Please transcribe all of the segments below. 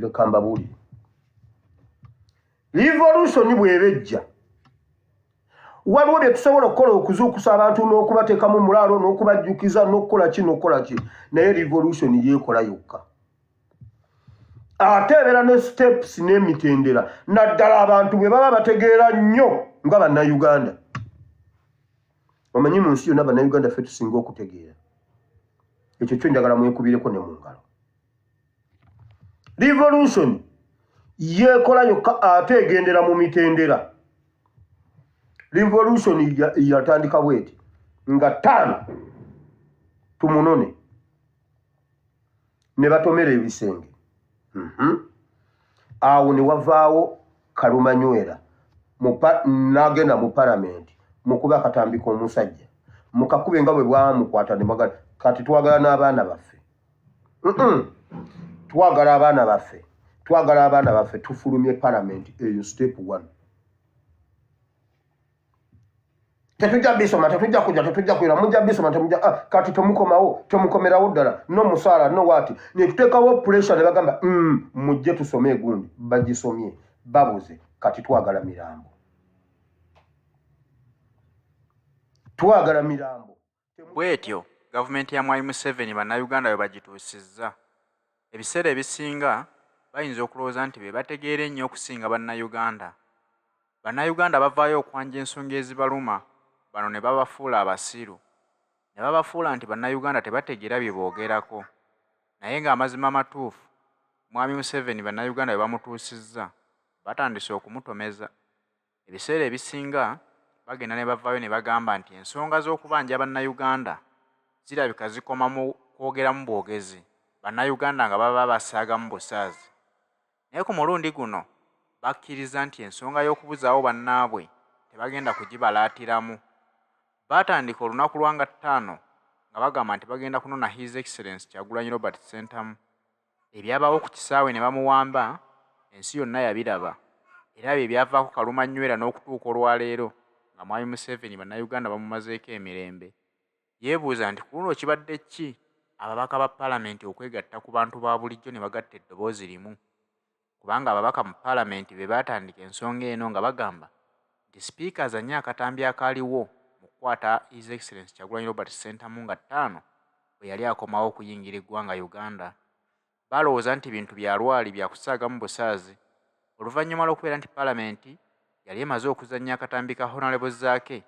Leka mbabuulire, revolution bw'eba ejja, waliwo bye tusobola okukola okuzuukusa abantu n'okubateekamu mulaalo n'okubajjukiza n'okukola ki n'okukola ki, naye revolution yeekola yokka, ate ebeera ne steps n'emitendera, naddala abantu bwe baba bategeera nnyo nga Bannayuganda. Omanyi mu nsi yonna Bannayuganda ffe tusinga okutegeera. Ekyo kyo njagala mwekubireko ne mu ngalo. Revolution yeekola yokka, ate egendera mu mitendera. Revolution yatandika bweti nga 5 tumunone ne batomera ebisenge. Awo ne wavaawo Kalumanywera n'agenda mu palamenti mukuba akatambi k'omusajja, mukakube nga bwe bwamukwata ne bagala kati twagala n'abaana baffe. Twagala abaana baffe, twagala abaana baffe, tufulumye palamenti. Eyo step one. Tetujja bisoma, tetujja kujja, tetujja kwira, mujja bisoma, temujja. Ah, kati temukomawo, temukomerawo ddala no musaala no waati, netuteekawo pressure ne bagamba, mujje tusome egundi. Bagisomye, babuze. Kati twagala mirambo, twagala mirambo. Bw'etyo gavumenti ya Mwami Museveni Bannayuganda bwe bagituusizza. Ebiseera ebisinga bayinza okulowooza nti be bategeera ennyo okusinga Bannayuganda. Bannayuganda bavaayo okwanja ensonga ezibaluma, bano ne babafuula abasiru. Ne babafuula nti Bannayuganda tebategeera bye boogerako. Naye ng'amazima amatuufu, Mwami Museveni Bannayuganda bwe bamutuusizza, batandise okumutomeza. Ebiseera ebisinga bagenda ne bavaayo ne bagamba nti ensonga z'okubanja Bannayuganda zirabika zikoma mu kwogeramu bwogezi, Bannayuganda nga baba basaagamu busaazi. Naye ku mulundi guno bakkiriza nti ensonga y'okubuzaawo bannaabwe tebagenda kugibalaatiramu. Baatandika olunaku lwa nga 5 nga bagamba nti bagenda kunona His Excellency Kyagulanyi Robert Ssentamu. Ebyabaawo ku kisaawe ne bamuwamba, ensi yonna yabiraba, era bye byavaako Kalumanywera n'okutuuka olwaleero nga Mwami Museveni Bannayuganda bamumazeeko emirembe. Yeebuuza nti ku luno kibadde ki ababaka ba palamenti okwegatta ku bantu ba bulijjo ne bagatta eddoboozi limu, kubanga ababaka mu palamenti be baatandika ensonga eno nga bagamba nti sipiika azannye akatambi akaaliwo mu kukwata His Excellency Kyagulanyi Robert Ssentamu nga 5 bwe yali akomawo okuyingira eggwanga Uganda. Balowooza nti bintu bya lwali bya kusaagamu busaazi, oluvannyuma lw'okubeera nti palamenti yali emaze okuzannya akatambi ka Honorable Zaake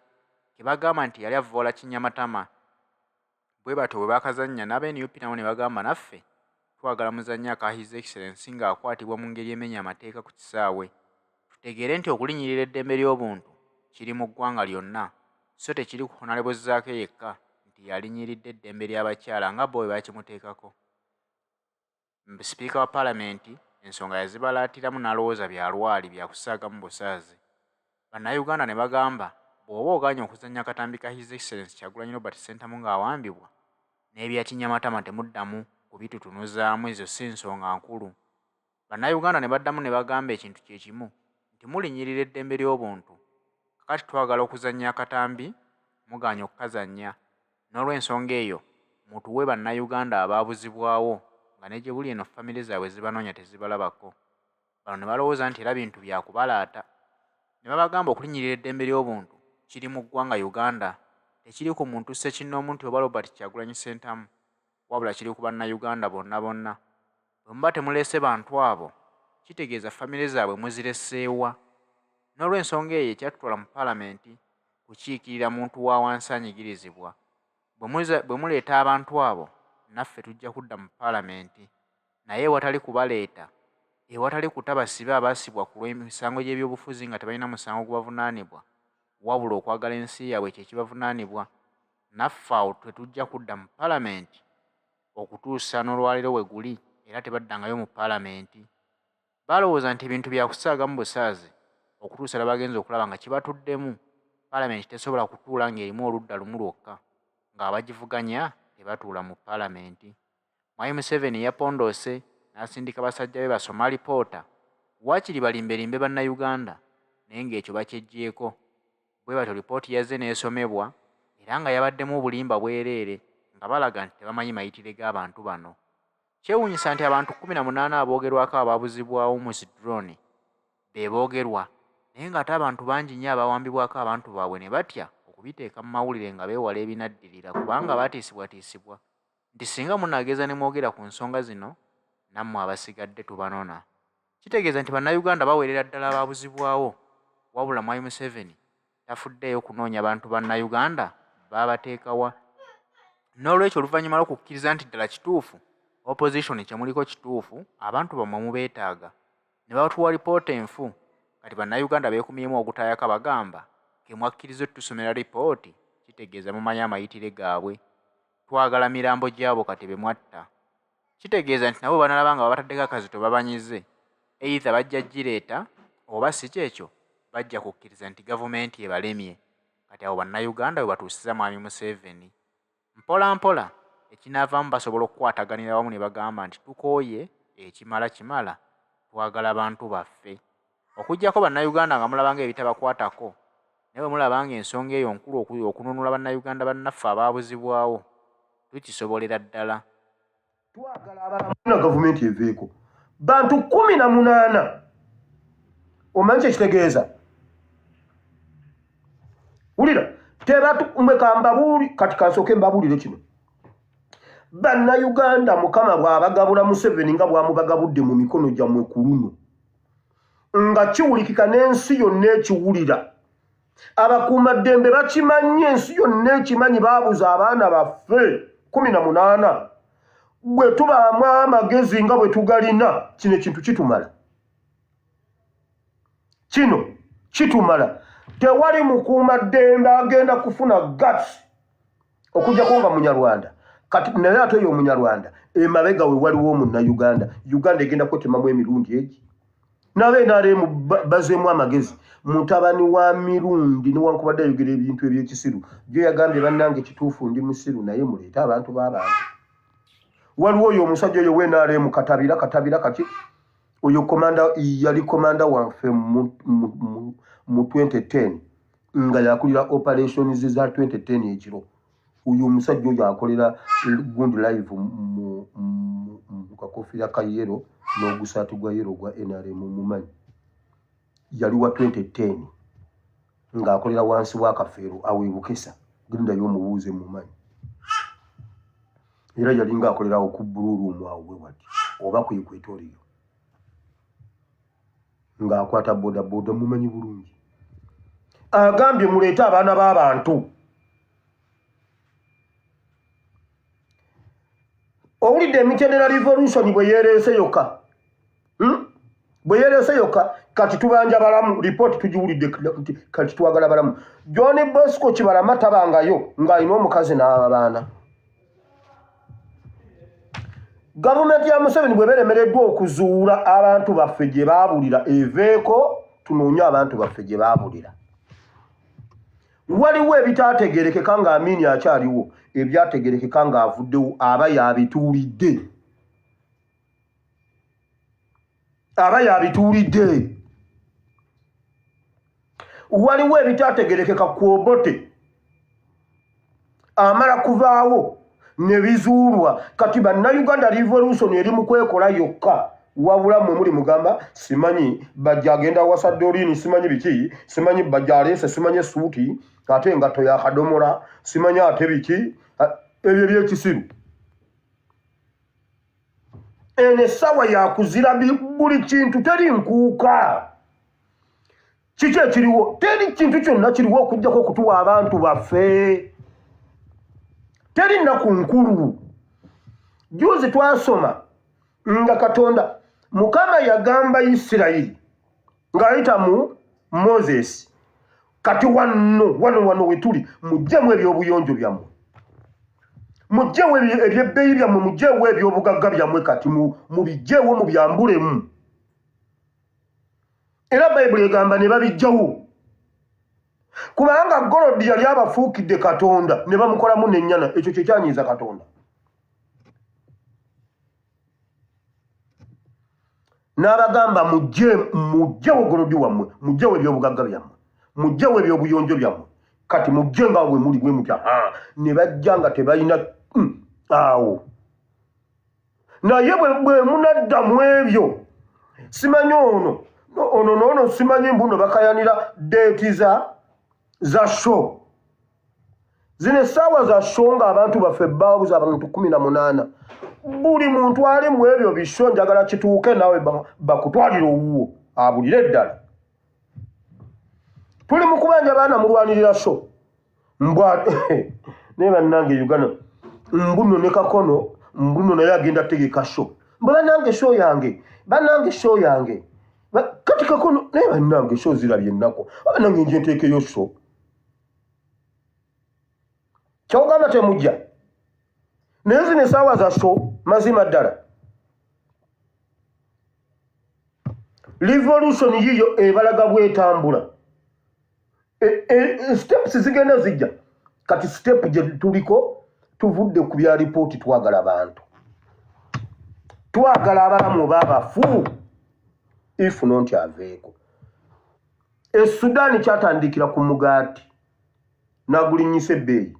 ke bagamba nti yali avvoola Kinyamatama. Bwe batyo bwe baakazannya n'aba NUP nabo ne bagamba naffe twagala muzannye aka His Excellency ng'akwatibwa mu ngeri emenya amateeka ku kisaawe. Tutegeere nti okulinnyirira eddembe ly'obuntu kiri mu ggwanga lyonna, so tekiri ku Honorable Zaake yekka nti yalinyiridde eddembe ly'abakyala nga bo bwe bakimuteekako. Sipiika wa palamenti ensonga yazibalaatiramu n'alowooza bya lwali bya kusaagamu busaazi. Bannayuganda ne bagamba bw'oba ogaanye okuzannya akatambi ka His Excellency Kyagulanyi Robert Ssentamu ng'awambibwa, n'ebya Kinyamatama temuddamu kubitutunuzaamu, ezo si nsonga nkulu. Bannayuganda ne baddamu ne bagamba ekintu kye kimu nti mulinnyirira eddembe ly'obuntu, kakati twagala okuzannya akatambi mugaanye okukazannya. N'olw'ensonga eyo mutuwe Bannayuganda abaabuzibwawo nga ne gye buli eno famire zaabwe zibanoonya tezibalabako. Bano ne balowooza nti era bintu bya kubalaata. Ne babagamba okulinnyirira eddembe ly'obuntu kiri mu ggwanga Uganda, tekiri ku muntu ssekinnoomu nti oba Robert Kyagulanyi Ssentamu, wabula kiri ku Bannayuganda bonna bonna. Bwe muba temuleese bantu abo, kitegeeza famire zaabwe muzireseewa. N'olw'ensonga eyo ekyatutwala mu palamenti kukiikirira muntu wa wansi anyigirizibwa. Bwe muleeta abantu abo, naffe tujja kudda mu palamenti. Naye ewatali kubaleeta, ewatali kuta basibe abaasibwa ku lw'emisango gy'ebyobufuzi nga tebalina musango gubavunaanibwa, wabula okwagala ensi yaabwe kye kibavunaanibwa, naffe awo tetujja kudda mu palamenti okutuusa n'olwaleero we guli, era tebaddangayo mu palamenti. Balowooza nti ebintu bya kusaagamu busaazi okutuusa lwe bagenze okulaba nga kibatuddemu. Palamenti tesobola kutuula ng'erimu oludda lumu lwokka, ng'abagivuganya tebatuula mu palamenti. Mwami Museveni yapondoose n'asindika basajja be basome alipoota, waakiri balimberimbe Bannayuganda, naye ng'ekyo bakyeggyeeko. Bwe batyo lipooti yazze n'esomebwa era nga yabaddemu obulimba bwereere nga balaga nti tebamanyi mayitire g'abantu bano. Kyewuunyisa nti abantu 18 aboogerwako abaabuzibwawo mu zi drone be boogerwa naye ng'ate abantu bangi nnyo abawambibwako abantu baabwe ne batya okubiteeka mu mawulire nga beewala ebinaddirira kubanga batiisibwatiisibwa nti singa munaageza ne mwogera ku nsonga zino nammwe abasigadde tubanona. Kitegeeza nti Bannayuganda bawerera ddala abaabuzibwawo wabula Mwami Museveni tafuddeeyo kunoonya bantu Bannayuganda baabateeka wa. Noolwekyo oluvannyuma lw'okukkiriza nti ddala kituufu Opposition kye muliko kituufu abantu bammwe mubeetaaga ne batuwa lipoota enfu kati Bannayuganda beekumyemu ogutayaka bagamba ke mwakkirizza otutusomera lipooti kitegeeza mumanyi amayitire gaabwe. Twagala mirambo gy'abo kati be mwatta. Kitegeeza nti nabo bwe banalaba nga babataddeko akazito babanyize, either bajja gireeta oba si kyekyo bajja kukkiriza nti gavumenti ebalemye. Kati awo Bannayuganda webatuusiza Mwami Museveni. Mpola mpola ekinaavaamu basobola okukwataganira awamu ne bagamba nti tukooye ekimala kimala twagala bantu baffe. Okuggyako Bannayuganda nga mulaba ng'ebitabakwatako naye bwe mulaba ng'ensonga eyo nkulu okununula Bannayuganda bannaffe abaabuzibwawo tukisobolera ddala. Twagala abalamu na gavumenti eveeko bantu 18. Omanyi kyekitegeeza? Wulira, tebatu mwe kambabuuli kati kansooke mbabuulire kino. Bannayuganda, Mukama bw'abagabula Museveni nga bw'amubagabudde mu mikono gyammwe ku luno, nga kiwulikika n'ensi yonna ekiwulira, abakuumaddembe bakimanyi, ensi yonna ekimanyi, baabuza abaana baffe 18. Bwe tubaamu amagezi nga bwe tugalina, kino ekintu kitumala, kino kitumala. Tewali mukuumaddembe agenda kufuna guts okujjako nga Munyarwanda. Kati naye ate oyo Omunyarwanda emabega we waliwo Omunnayuganda. Uganda egenda kwetemamu emirundi egi. N'aba NRM bazeemu amagezi. Mutabani wa Mirundi newankubadde ayogera ebintu ebyekisiru, gyo yagambye, bannange kituufu ndi musiru, naye muleete abantu b'abantu. Waliwo oyo omusajja oyo w'NRM, Katabira, Katabira kaki oyo, komanda, yali komanda waffe mu 2010 nga yakulira operations za 2010 ekiro. Oyo omusajja oyo akolera gundi live mu kakofiira ka yellow n'ogusaati gwa yellow gwa NRM, mumanyi, yali wa 2010 ng'akolera wansi wa Kafeero awo ebukesa. Gendayo omubuuze, mumanyi. Era yalinga akolerawo ku Blue Room awo bwe wati oba ku Equatoria ng'akwata boda boda, mumanyi bulungi. Agambye muleete abaana b'abantu. Owulidde emitendera revolution bwe yeereese yokka, Bwe yeereese yokka. Kati tubanja balamu, ripooti tugiwulidde nti kati twagala balamu. John Bosco Kibalama tabangayo ng'alina omukazi n'abaana. Gavumenti ya Museveni bwe beremereddwa okuzuula abantu baffe gye baabulira, eveeko tunoonye abantu baffe gye baabulira. Waliwo ebitaategeerekeka nga Amini akyaliwo, ebyategeerekeka ng'avuddewo aba yabituulidde, aba yabituulidde. Waliwo ebitaategeerekeka ku Obote, amala kuvaawo ne bizuulwa. Kati Bannayuganda, revolution eri mu kwekola yokka, wabula mmwe muli mugamba simanyi Bajja agenda wasa Doreen, simanyi biki, simanyi Bajja aleese, simanyi essuuti ate engatto yakadomola, simanyi ate biki. Ebyo byekisiru. Eno essaawa yakuzira buli kintu, teri nkuuka. Kiki ekiriwo? Teri kintu kyonna kiriwo okujjako okutuwa abantu baffe. Teri nnaku nkulu. Juzi twasoma nga Katonda Mukama yagamba Isirayiri ng'ayita mu Moses, kati wano wano wano wetuli, muggyemu ebyobuyonjo byammwe, mugyewo ebyebbeeyi byammwe, mugyewo ebyobugagga byammwe, kati mubigyewo, mubyambulemu. Era Bayibuli egamba ne babijjawo kubanga golodi yali abafuukidde katonda ne bamukolamu n'ennyana. Ekyo kye kyanyiiza Katonda n'abagamba, mugyewo golodi wammwe, mugyewo ebyobugagga byammwe, mugyewo ebyobuyonjo byammwe, kati mujje nga bwe muli bwe mutya. Ne bajja nga tebalina awo. Naye bwe munadda mu ebyo, simanyi ono ono noono, simanyi mbuno bakayanira deeti za show zino, essaawa za show, ng'abantu baffe babuza abantu 18. Buli muntu ali mu ebyo bi show, njagala kituuke naawe bakutwalire owuwo abulire eddala. Tuli mu kubanja baana, mulwanirira show mbwa. Naye bannange Uganda, mbuno ne kakono mbuno naye agenda tegeka show. Mbu bannange show yange, bannange show yange. Kati kakono naye bannange show zirabye ennaku. Bannange nje nteekeyo show, kyogamba temujja. Naye zino esaawa za show, mazima ddala revolution yiyo ebalaga bwetambula. Steps zigenda zijja. Kati step gye tuliko, tuvudde ku bya ripooti, twagala bantu, twagala abalamu oba abafu, if not aveeko. E Sudaani kyatandikira ku mugaati n'agulinnyisa ebbeeyi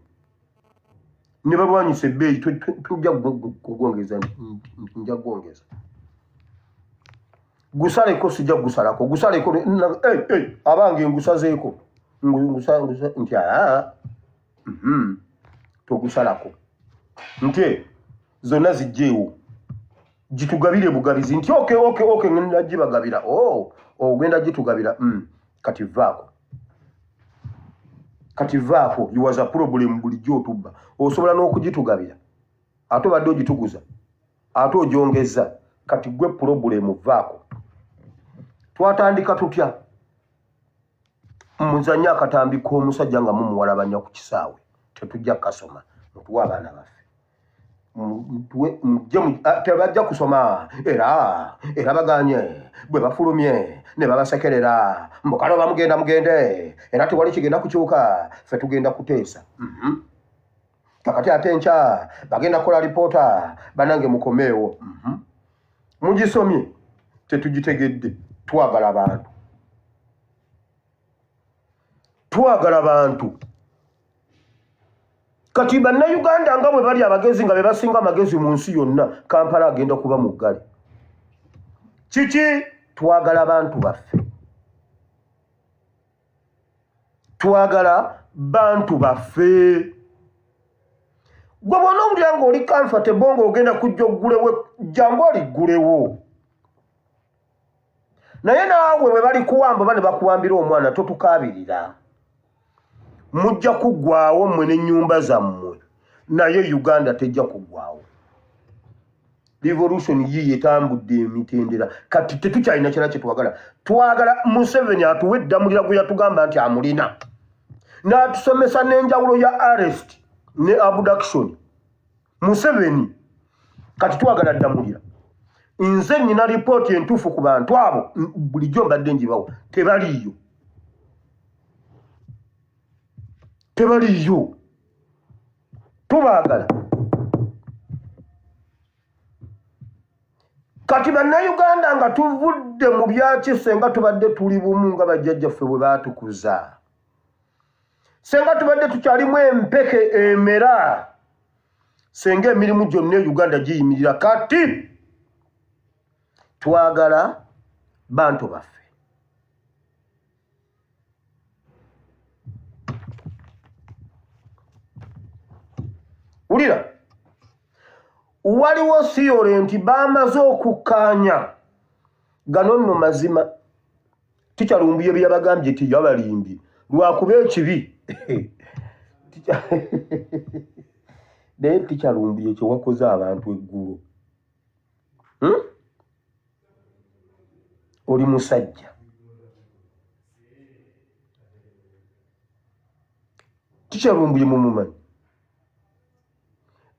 ne balwanyisa ebbeeyi. Tujja kugwongeza, nja gwongeza, gusaleko, sijja gusalako, gusaleko. Abange ngusazeeko nti aa togusalako, nti zonna zijjeewo gitugabire bugabizi, nti okay, ngenda gibagabira. Oh, ogenda gitugabira. Kati vaako, kati vaako, you was a problem. Bulijjo otubba, osobola n'okugitugabira, ate obadde ogituguza, ate ogyongeza. Kati gwe problem, vaako. Twatandika tutya? Muzanye akatambi k'omusajja nga mumuwalabanya ku kisaawe, tetujja kasoma, mutuwe abaana baffe. Tebajja kusoma. Era baganye bwe bafulumye ne babasekerera mbukalo, bamugenda mugende, era tewali kigenda kukyuka, ffe tugenda kuteesa. Kakati ate enkya bagenda kukola lipoota, banange mukomeewo. Mugisomye, tetugitegedde. Twagala bantu, twagala bantu. Kati Bannayuganda nga bwe bali abagezi, nga be basinga amagezi mu nsi yonna, Kampala agenda kuba muggale. Kiki? Twagala bantu baffe, twagala bantu baffe. Gwe bwona owulira ng'oli comfortable ng'ogenda kujja oggulewo, jangu oliggulewo. Naye naawe bwe bali kuwamba oba ne bakuwambira omwana, totukaabirira. Mujja kuggwawo mmwe n'ennyumba zammwe, naye Uganda tejja kuggwawo. Revolution yiyo etambudde emitendera. Kati tetukyalina kirala kyetwagala, twagala Museveni atuwe eddamulira gwe yatugamba nti amulina, n'atusomesa n'enjawulo ya arrest ne abduction. Museveni, kati twagala ddamulira. Nze nina ripooti entuufu ku bantu abo, bulijjo mbadde njibawo, tebaliiyo, tebaliiyo, tubaagala. Kati Bannayuganda, nga tuvudde mu byakise, nga tubadde tuli bumu nga bajjajjaffe bwe baatukuza, senga tubadde tukyalimu empeke emera, senga emirimu gyonna e Uganda giyimirira. Kati twagala bantu baffe. Wulira, waliwo theory nti bamaze okukkaanya. Gano nno mazima tikyalumbuye bye yabagambye ti yabalimbye, lwakuba ekibi. Naye tikyalumbuye kyewakoze abantu eggulo, Oli musajja, tikyalumbuye mumumanyi,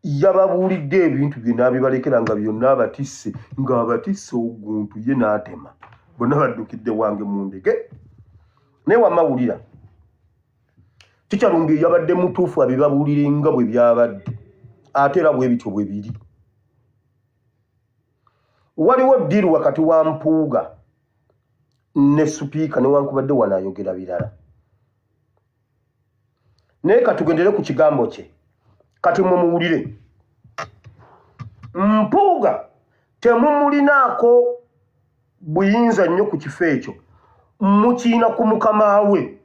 yababuulidde ebintu bye n'abibalekera nga byonna abatisse, ng'abatisse oguntu ye n'atema bonna baddukidde wange mu ndege. Naye wamma wulira, tikyalumbuye yabadde mutuufu, abibabuulire nga bwe byabadde, ate era bwe bityo bwe biri. Waliwo deal wakati wa Mpuuga ne Supiika, newankubadde wano ayogera birala, naye katugendere ku kigambo kye. Kati mwe muwulire Mpuuga. Temumulinaako buyinza nnyo ku kifo ekyo, mukiina ku mukama we.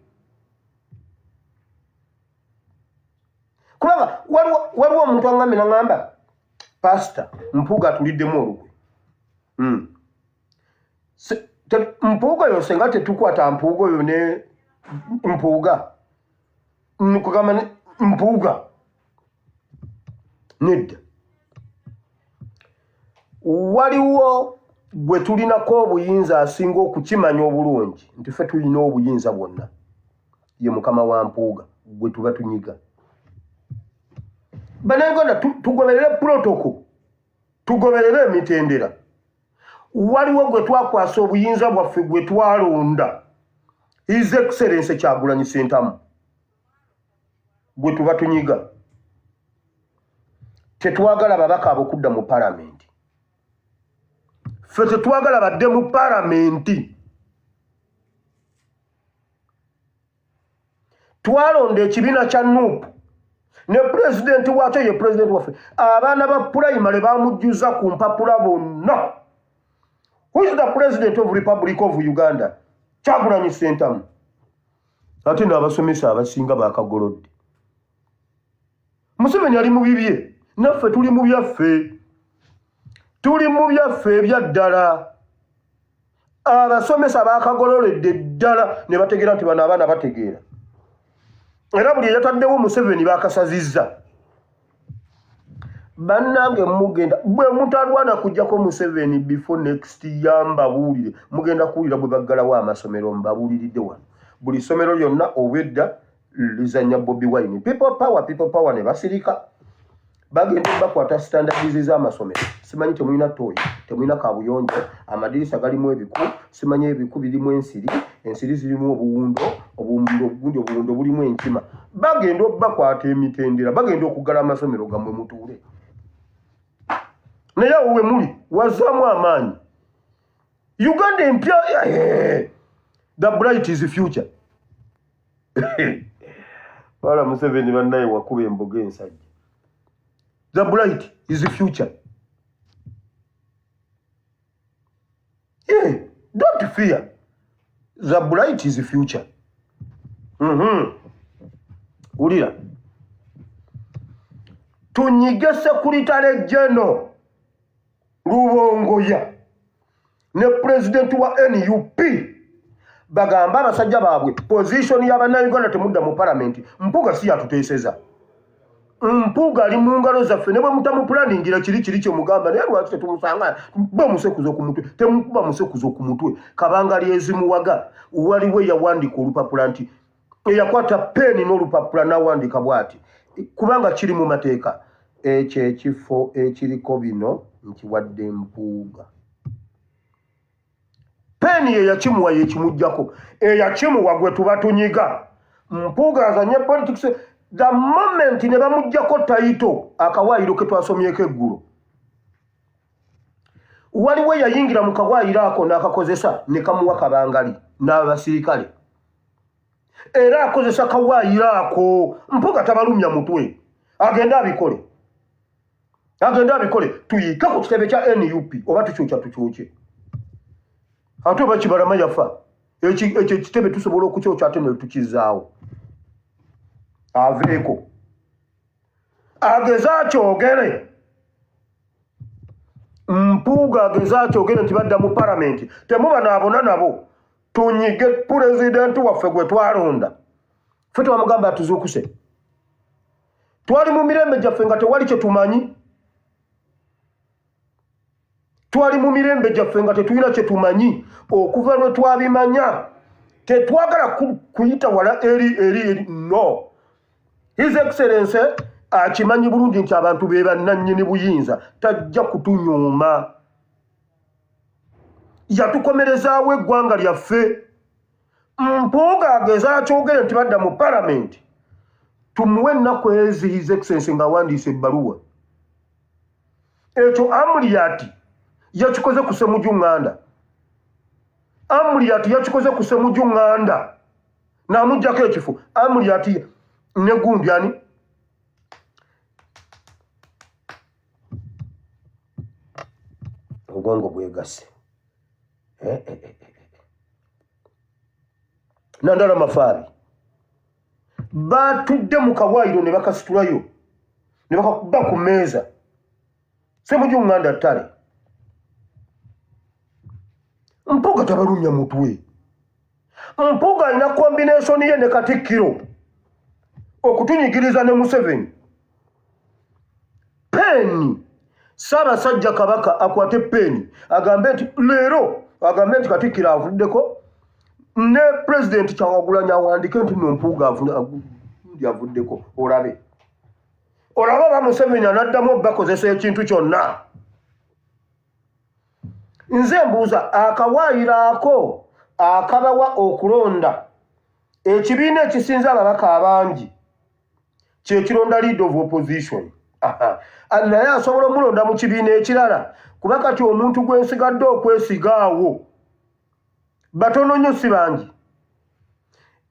Kubanga waliwo omuntu aŋŋambye naŋŋamba, Pasita Mpuuga atuliddemu olukwe. Mpuuga oyo senga tetukwata Mpuuga oyo ne Mpuuga nkugamba Mpuuga nedda. Waliwo gwe tulinako obuyinza asinga okukimanya obulungi nti ffe tulina obuyinza bwonna, ye mukama wa Mpuuga gwe tuba tunyiga. Bannayuganda, tugoberere protocol, tugoberere emitendera. Waliwo gwe twakwasa obuyinza bwaffe, gwe twalonda, His Excellence Kyagulanyi Ssentamu, gwe tuba tunyiga. Tetwagala babaka abo kudda mu palamenti. Ffe tetwagala badde mu palamenti. Twalonda ekibiina kya NUP ne pulezidenti waakyo, ye pulezidenti waffe. Abaana ba pulayimale bamujjuza ku mpapula bonna. Who is the president of Republic of Uganda? Kyagulanyi Ssentamu. Ate n'abasomesa abasinga bakagolodde. Museveni ali mu bibye, naffe tuli mu byaffe, tuli mu byaffe ebyaddala. Abasomesa bakagololedde ddala ne bategeera nti bano abaana bategeera, era buli eyataddewo Museveni bakasazizza. Bannange, mugenda bwe mutalwana kujjako Museveni before next year, mbabuulire, mugenda kuwulira bwe baggalawo amasomero. Mbabuuliridde wano, buli ssomero lyonna obwedda lizanya Bobi Wine, "People power, people power," ne basirika. Bagenda bakwata standards z'amasomero, simanyi temulina toilet, temulina kabuyonjo, amadirisa galimu ebiku, simanyi ebiku birimu ensiri, ensiri zirimu obuwundo, obuwundo gundi, obuwundo bulimu enkima. Bagenda bakwata emitendera, bagenda okuggala amasomero gammwe mutuule. Naye awo we muli wazaamu amaanyi. Uganda empya, the bright is future. Wala Museveni bannaye wakuba emboga ensajja. The bright is future. Yeah, don't fear, the bright is future. Wulira, tunyige Secretary General Lubongoya ne pulezidenti wa NUP, bagamba abasajja baabwe position y'abannayuganda, temudda mu palamenti. Mpuuga si yatuteeseza. Mpuuga ali mu ngalo zaffe, ne bwe mutamupulaningira kiri kiri kyemugamba. Naye lwaki tetumusanga ba musekuzo ku mutwe? Temukuba musekuzo ku mutwe. Kabanga lyezimuwaga. Waliwo eyawandiika olupapula nti eyakwata peeni n'olupapula n'awandiika bw'ati, kubanga kiri mu mateeka, ekyo ekifo ekiriko bino nkiwadde Mpuuga. Peeni ye yakimuwa, yekimugjako. Eyakimuwa gwe tuba tunyiga. Mpuuga azanye politics. The moment ne bamugjako title, akawaayiro ke twasomyeko eggulo, waliwo eyayingira mu kawaayiro ako n'akakozesa ne kamuwa kabangali n'abasirikale, era akozesa kawaayiro ako. Mpuuga tabalumya mutwe, agende abikole, agende abikole. Tuyiike ku kitebe kya NUP oba tukyokya, tukyokye. Ate oba Kibalama yafa, ekyo ekitebe tusobola okukyokya ate ne tukizaawo. Aveeko ageze akyogere. Mpuuga ageze akyogere nti badda mu palamenti, temuba naabona nabo. Tunyige pulezidenti waffe gwe twalonda. Ffe twamugamba atuzuukuse. Twali mu mirembe gyaffe nga tewali kye tumanyi, twali mu mirembe gyaffe nga tetulina kye tumanyi. Okuva lwe twabimanya, tetwagala kuyita wala eri eri eri. No, His Excellence akimanyi bulungi nti abantu be bannannyini buyinza, tajja kutunyooma. Yatukomerezaawo eggwanga lyaffe. Mpuuga ageze akyogere nti badda mu palamenti, tumuwe ennaku ezi. His Excellence ng'awandiisa ebbaluwa, ekyo Amuriat yakikoze ku Ssemujju Nganda. Amuriat yakikoze ku Ssemujju Nganda n'amugjako ekifo. Amuriat ne gundi ani Obwongo bwegasse. Eh, eh, eh, Nandala Mafaabi batudde mu kawaayiro ne bakasitulayo ne bakakuba ku mmeeza. Ssemujju Nganda ttale. Mpuuga tabalumya mutwe. Mpuuga alina kombination ye ne Katikkiro okutunyigiriza ne Museveni. Peeni Ssaabasajja Kabaka akwate peeni agambe nti leero agambe nti Katikkiro avuddeko ne Pulezidenti Kyagulanyi awandike nti no Mpuuga avuddeko olabe olabe oba Museveni anaddamu obakozesa ekintu kyonna. Nze mbuuza akawaayiro ako akabawa okulonda ekibiina ekisinza ababaka abangi kyekironda lead of opposition naye asobola omulonda mu kibiina ekirala kuba kati omuntu gwe nsigadde okwesiga awo batono nnyo si bangi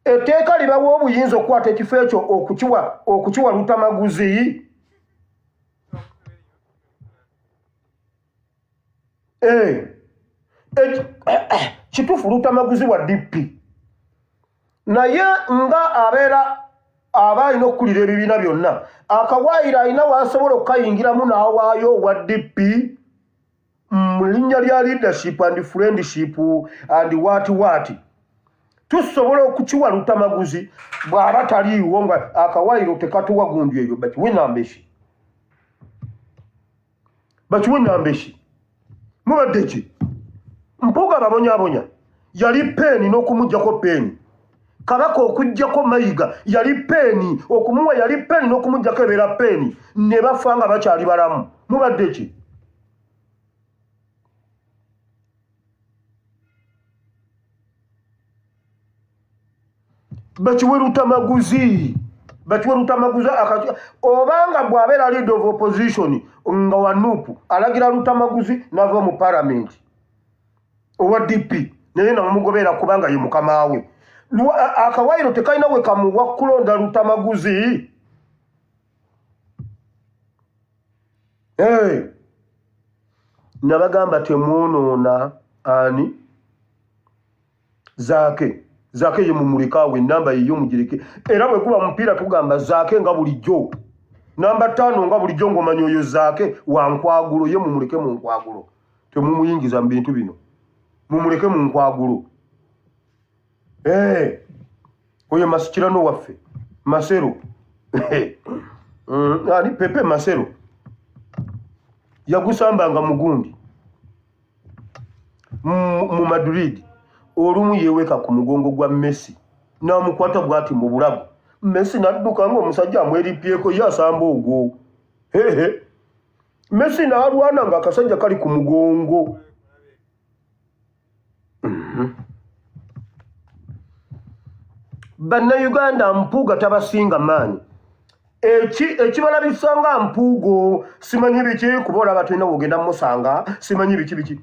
etteeka libawa obuyinza okukwata ekifo ekyo okukiwa okukiwa lutamaguzi eh, eh, kituufu lutamaguzi wa dp naye nga abeera aba alina okukulira ebibiina byonna akawaayiro alina waasobola okukayingiramu n'awaayo owa dp mu linnya lya leadership and friendship and what what tusobola okukiwa lutamaguzi bw'aba taliiwo nga akawaayiro tekatuwa gundi eyo bakiwe nambeshi bakiwe nambeshi mubadde ki mpuuga ababonyabonya yali peeni n'okumugjako peeni kabaka okuggyako mayiga yali peeni okumuwa yali peeni n'okumugjako ebeera peeni ne bafa nga bakyali balamu mubadde ki Bakiwe Lutamaguzi, bakiwe Lutamaguzi akati obanga bw'abeera leader of opposition nga wa NUP alagira Lutamaguzi nava mu parliament owa DP naye namugobeera kubanga ye mukama we. Akawaayiro tekalina we kamuwa kulonda Lutamaguzi. Hey. Nabagamba temwonoona ani Zaake Zaake ye mumuleke awo enamba yeyo mugireke era bwe guba mupiira tugamba Zaake nga bulijjo namba ttaano nga bulijjo ng'omanya oyo Zaake wa nkwagulo ye mumuleke mu nkwagulo temumuyingiza mu bintu bino mumuleke mu nkwagulo eh, oyo masikirano waffe Masero ani Pepe Masero yagusambanga mugundi mu Madrid olumu yeeweka ku mugongo gwa Messi n'amukwata bw'ati mu bulago Messi n'adduka ng'omusajja amweripyeko ye asamba ogwo hehe Messi n'alwana ng'akasajja kali ku mugongo mhm. Bannayuganda Mpuuga tabasinga maanyi ekibalabisa nga mpuugo simanyi biki kuba olaba tulina wogenda musanga simanyi biki biki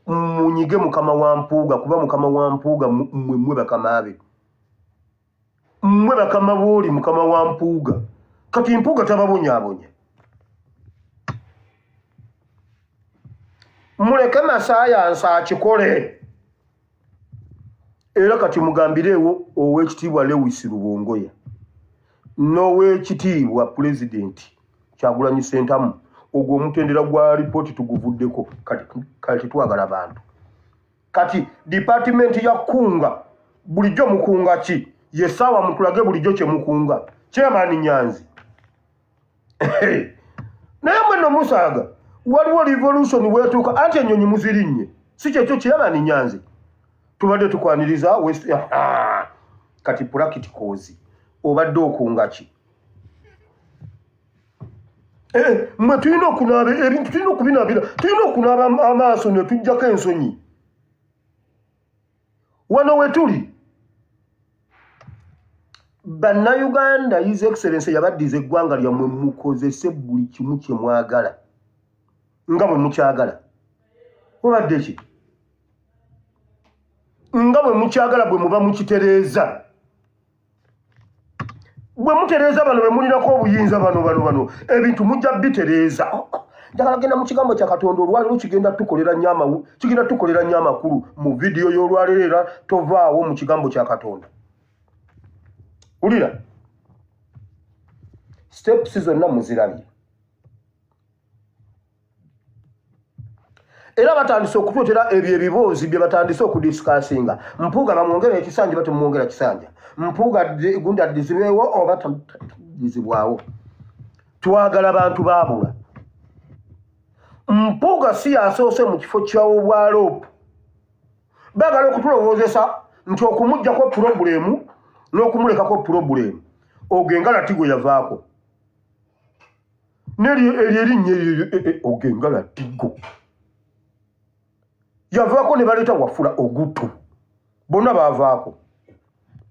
munyige mukama wa mpuuga kuba mukama wa mpuuga mwe mwe bakama be mwe bakama booli mukama wa mpuuga kati mpuuga tababonyabonya muleke masayansi akikole Era kati mugambireewo Owekitiibwa Lewis Rubongoya n'Owekitiibwa Pulezidenti Kyagulanyi Ssentamu ogwo omutendera gwa lipooti tuguvuddeko kati kale tetwagala bantu. Kati dipaatimenti ya kunga bulijjo mukunga ki? Ye ssaawa mutulage bulijjo kye mukunga. Chairman Nyanzi. Naye mwe no musaaga waliwo revolution wetuuka anti ennyonyi muzirinnye si kyekyo chairman Nyanzi tubadde tukwaniriza West kati practicals obadde okunga ki? Eh, mwe tulina okunaaba ebintu tulina okubinaabira tulina okunaaba amaaso ne tujjako ensonyi wano wetuli Bannayuganda His Excellency yabaddiza eggwanga lyammwe mukozese buli kimu kye mwagala nga bwe mukyagala. Mubadde ki? Nga bwe mukyagala bwe muba mukitereeza. Bwe mutereeza bano be mulinako obuyinza bano bano bano ebintu mujja bitereeza. Njagala genda mu kigambo kya Katonda olwaleero kigenda tukolera nnyo amawu kigenda tukolera nnyo amakulu mu vidiyo y'olwaleero era tovaawo mu kigambo kya Katonda. Wulira steps zonna muzirabye. Era batandise okutuletera ebyo ebiboozi bye batandise okudisikasinga. Mpuuga bamwongere ekisanja oba temumwongera kisanja? Mpuuga gundi addizibwewo oba taddizibwawo? Twagala bantu baabula. Mpuuga si yasoose mu kifo ky'obwaloopu. Baagala okutulowoozesa nti okumuggyako pulobulemu n'okumulekako pulobulemu. Ogwo engalati gwe yavaako. Neryo eryo erinnya eryo e, e, ogengala tigo yavaako ne baleeta wafula ogutu bonna baavaako.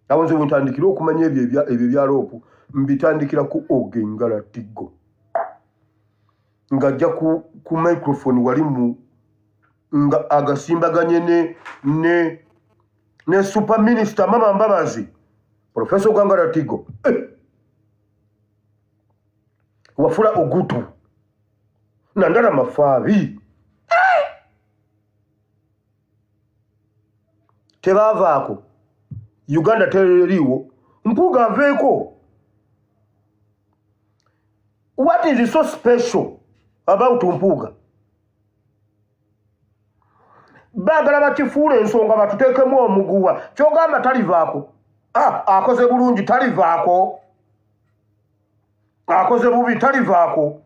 Awo nze wentandikira okumanya ebyo ebyo ebya loopu mbitandikira ku ogengala tigo ng'ajja ku, ku microphone wali mu nga agasimbaganye ne ne ne super minister mama Mbabazi Professor Ogangala Tigo eh. Wafula Ogutu Nandala Mafaabi tebaavaako. Uganda teriiwo. Mpuuga aveeko. What is so special about Mpuuga? Baagala bakifuula ensonga batuteekemu omuguwa. Kyogamba talivaako. Ah, akoze bulungi talivaako, akoze bubi talivaako.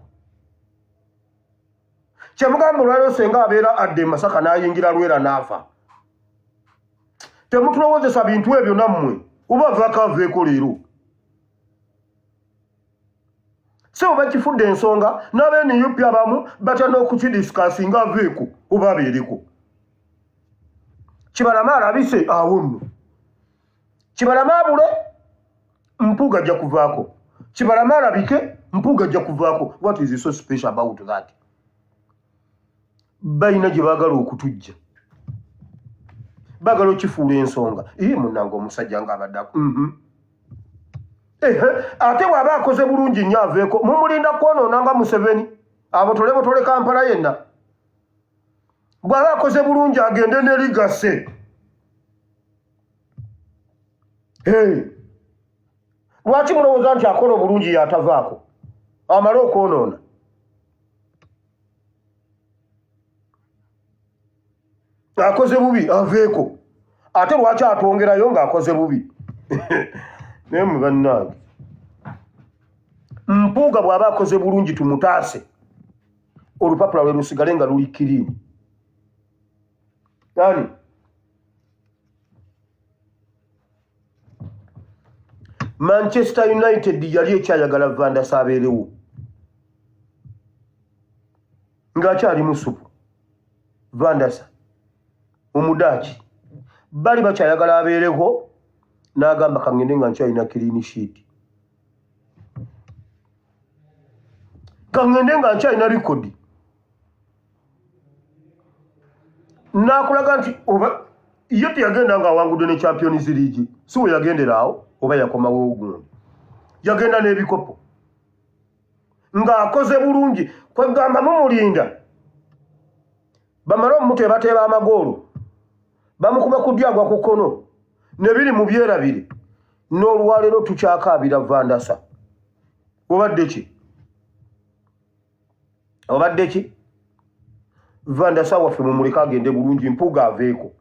Kyemugamba olwaliro senga abeera adda e Masaka n'ayingira Lwera n'afa. Temutulowoozesa bintu ebyo nammwe, oba avaako aveeko leero. Sebo bakifudde ensonga n'aba NUP abamu batya n'okukidisikasinga aveeko oba abeereko. Kibalama alabise awo nno. Kibalama abule, Mpuuga ajja kuvaako. Kibalama alabike, Mpuuga ajja kuvaako. What is so special about that? Balina gye baagala okutujja, baagala okifuula ensonga. Iye munnange omusajja ng'abadde ate bw'aba akoze bulungi nnyo aveeko. Mumulinda kwonoona nga Museveni abotole botole Kampala yenna. Bw'aba akoze bulungi agende ne ligase. Lwaki mulowooza nti akola obulungi yatavaako amale okwonoona? Akoze bubi aveeko, ate lwaki atwongerayo ng'akoze bubi? Naye mwe bannange, Mpuuga bw'aba akoze bulungi tumutaase, olupapula lwe lusigale nga luli kiriini. Ani Manchester United yali ekyayagala Van der Sar abeerewo ng'akyali musupu. Van der Sar Omudaaki bali bakyayagala abeereko, n'agamba kangende nga nkyalina clean sheet, kangende nga nkyalina rekodi. N'akulaga nti oba ye teyagenda ng'awangudde ne Champions League, si we yagendera awo oba yakomawo gundi, yagenda n'ebikopo ng'akoze bulungi. Kwegamba mumulinda bamale omuteebateeba amagoolo, bamukuba ku ddyo agwa ku kkono, ne biri mu byerabire. N'olwaleero tukyakaabira Vandasa. Obadde ki? Obadde ki? Vandasa waffe mumuleke agende bulungi, Mpuuga aveeko.